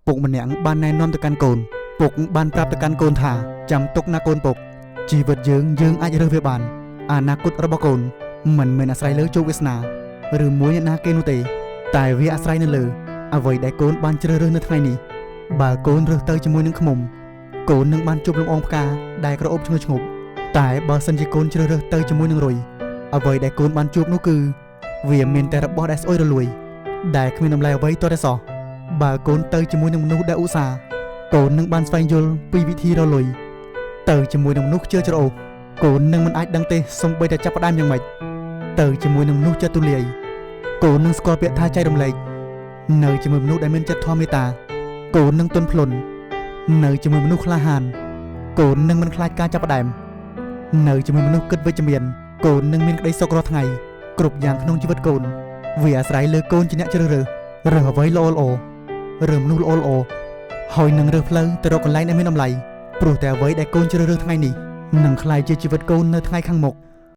ពុកម្នាក់បានណែនាំទៅកាន់កូន ពុកបានប្រាប់ទៅកាន់កូនថា ចាំទុកណាកូនពុក ជីវិតយើងយើងអាចរើសវាបាន អនាគតរបស់កូនមិនមែនអាស្រ័យលើជោគវាសនា ឬមួយអ្នកណាគេនោះទេ តែវាអាស្រ័យនៅលើអ្វីដែលកូនបានជ្រើសរើសនៅថ្ងៃនេះ។ បើកូនរើសទៅជាមួយនឹងឃ្មុំ កូននឹងបានជួបលំអងផ្កាដែលក្រអូបឈ្ងុយឈ្ងប់ តែបើសិនជាកូនជ្រើសរើសទៅជាមួយនឹងរុយ អ្វីដែលកូនបានជួបនោះគឺវាមានតែរបស់ដែលស្អុយរលួយ ដែលគ្មានតម្លៃអ្វីទាល់តែសោះ។ បើកូនទៅជាមួយនឹងមនុស្សដែលឧស្សាហ៍ កូននឹងបានស្វែងយល់ពីវិធីរកលុយ ទៅជាមួយនឹងមនុស្សខ្ជិលច្រអូស កូននឹងមិនអាចដឹងទេសូម្បីតែចាប់ផ្ដើមយ៉ាងម៉េច ទៅជាមួយនឹងមនុស្សចិត្តទូលាយ កូននឹងស្គាល់ពាក្យថាចែករំលែក នៅជាមួយមនុស្សដែលមានចិត្តធម៌មេត្តា កូននឹងទន់ភ្លន់ នៅជាមួយមនុស្សក្លាហាន កូននឹងមិនខ្លាចការចាប់ផ្ដើម នៅជាមួយមនុស្សគិតវិជ្ជមាន កូននឹងមានក្តីសុខរាល់ថ្ងៃ។ គ្រប់យ៉ាងក្នុងជីវិតកូន វាអាស្រ័យលើកូនជាអ្នកជ្រើសរើស រើសអ្វីល្អល្អ រើសមនុស្សល្អល្អ ហើយនឹងរើសផ្លូវទៅរកកន្លែងដែលមានតម្លៃ ព្រោះតែអ្វីដែលកូនជ្រើសរើសថ្ងៃនេះ នឹងក្លាយជាជីវិតកូននៅថ្ងៃខាងមុខ។